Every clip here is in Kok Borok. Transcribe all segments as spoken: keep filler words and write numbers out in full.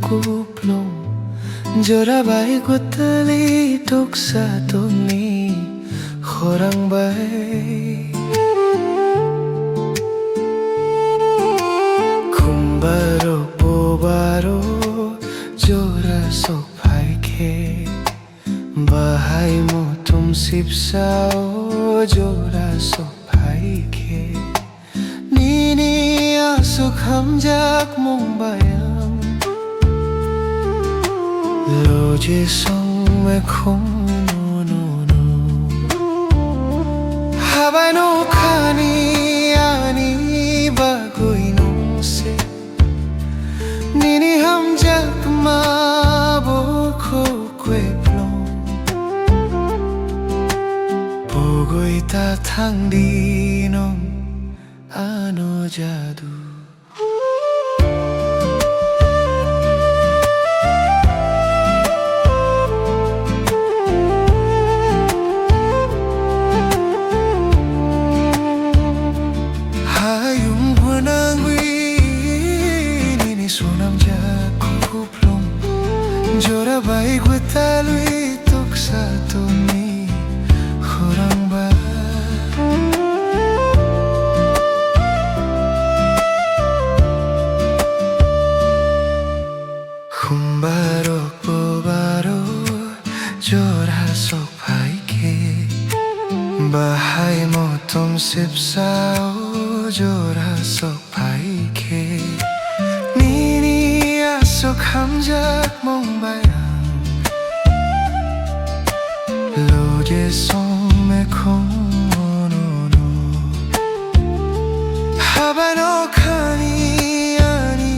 kuplung, jora bai gwtali tuksa tongni khorang bai. Khumbarok bobaro jora sok phai khe, bahai muthung sipsao jora sok phai khe, nini aswk hamjakmung bai ang loje songmekhong no no no. Habai nokhani ani bagwi nungse, nini hamjakma bo kho kweplong. Pogwi ta thangdi nwng ano jadu. Hayung gwnangwi nini swnamjak kuplung, jora bai gwtalwi tuksa tongni khorang ba. Khumbarok bobaro jora sok phai khe, bahai muthung sipsao jora sok phai khe, nini aswk hamjakmung bai ang loje songmekhong no no. Habai nokhani ani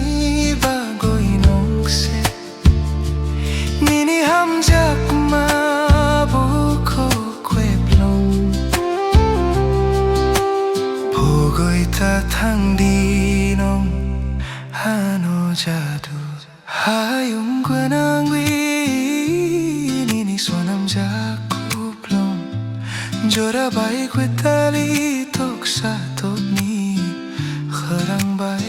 bagwi nungse, nini hamjakma bo kho kweplong. Pogwi ta thangdi nwng ano jadu. Hayung gwnangwi nini swnamjak kuplung, jora bai gwtali tuksa tongni khorang bai.